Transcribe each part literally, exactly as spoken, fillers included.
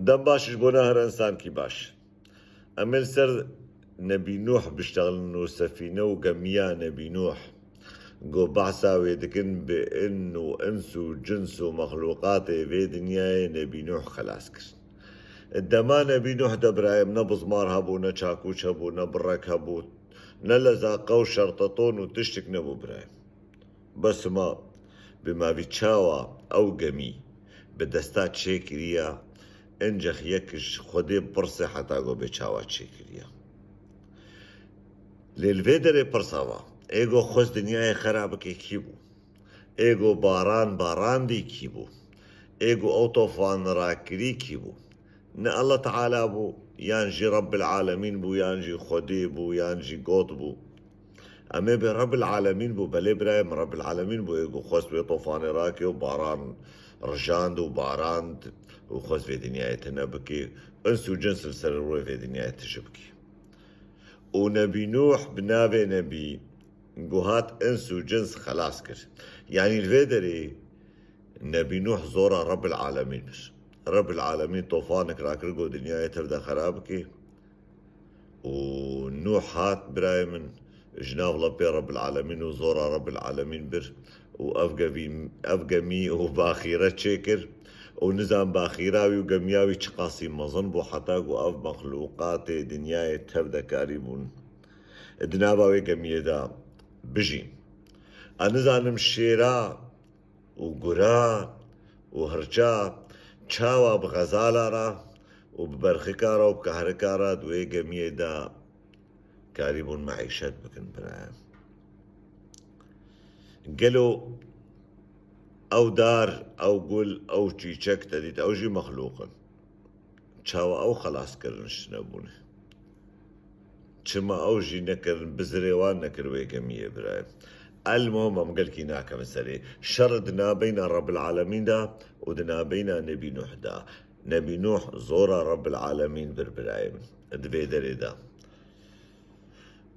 Dem baş ji bo ne her insankî baş. Em ê li ser Nebî Nûh biştexilin û sefîne û gemiya Nebî Nûh. Go behsa wê dikin bi in û ins û cins û mexlûqatê vê dinyayê Nebî Nûh xelas kir. Dema Nebî Nûh de birayem ne bizmar hebû, ne çakûç hebû, ne birek hebû, ne lezaqa û şerteton û tiştik nebû birayem. Bes ma bi mavî çawa ew gemî bi desta çêkiriya, encex yek ji Xwedê pirsê heta go bê çawa çêkiriya. Lê li vê derê pirsa va, ê go xwest dinyayê xera bike kî bû? Ê go baran barandî kî bû? Ê go ew tofan rakirî kî bû? Ne Allah Teala bû, yan jî Rabbil Alemîn bû, yan jî Xwedê bû, yan jî God bû. Em ê bê Rabbil Alemîn bû, belê birayê min Rabbil Alemîn bû, ê ku xwest wê tofanê rakê û baran rijand û barand û xwest vê dinyayê tune bikê, ins û cins li ser rûyê vê dinyayê tije bikê. Û Nebî Nûh bi navê Nebî ku hat ins û cins xelas kir. Yanî li vê derê Nebî Nûh zora Rabbil Alemîn bir. Rabbil Alemîn tofanek rakir ku dinyayê tev de xera bikê. Û Nûh hat birayê min ji nav lepê Rabbil Alemîn û zora Rabbil Alemîn bir û ev gemî, ev gemî û baxîre çêkir û nizan baxîra wî û gemiya wî çiqasî mezin bû heta ku ev mexlûqatê dinyayê tev de karîbûn di nava wê gemiyê de bijîn. Ez nizanim şêra û gura û hirça çawa bi xezala re û bi berxika re û bi kahrika re di wê gemiyê de karîbûn meîşet bikin birayem. Gelo ew dar, ew gul, ew çîçek te dît, ew jî mexlûq in. Çawa ew xelas kirin ji tune bûne? Çima ew jî nekirin, bizirê wan nekir wê gemiyê birayê? El muhim em gelkî nakevin serê. Şer di nabeyna Rabbil Alemîn de û di nabeyna Nebî Nuh de. Nebî Nuh zora Rabbil Alemîn bir birayê min. Di vê derê de.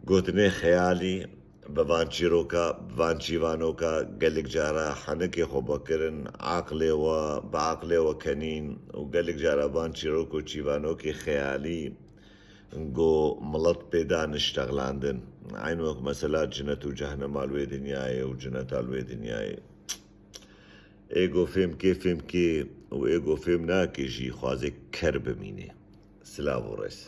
Gotinê xeyalî bi van çîroka, bi van çîvanoka gelek cara henikê xwe vekirin, aqlê we, bi aqlê we kenîn û gelek cara van çîrok û çîvanokê xeyalî go milet pê da niştexlandin. Eyn wek mesela cinet û cehnema li wê dinyayê û cineta li wê dinyayê. Ê go fêm kê, fêm kê û ê go fêm nakê jî xwazê ker bimînê. Silav û rêz.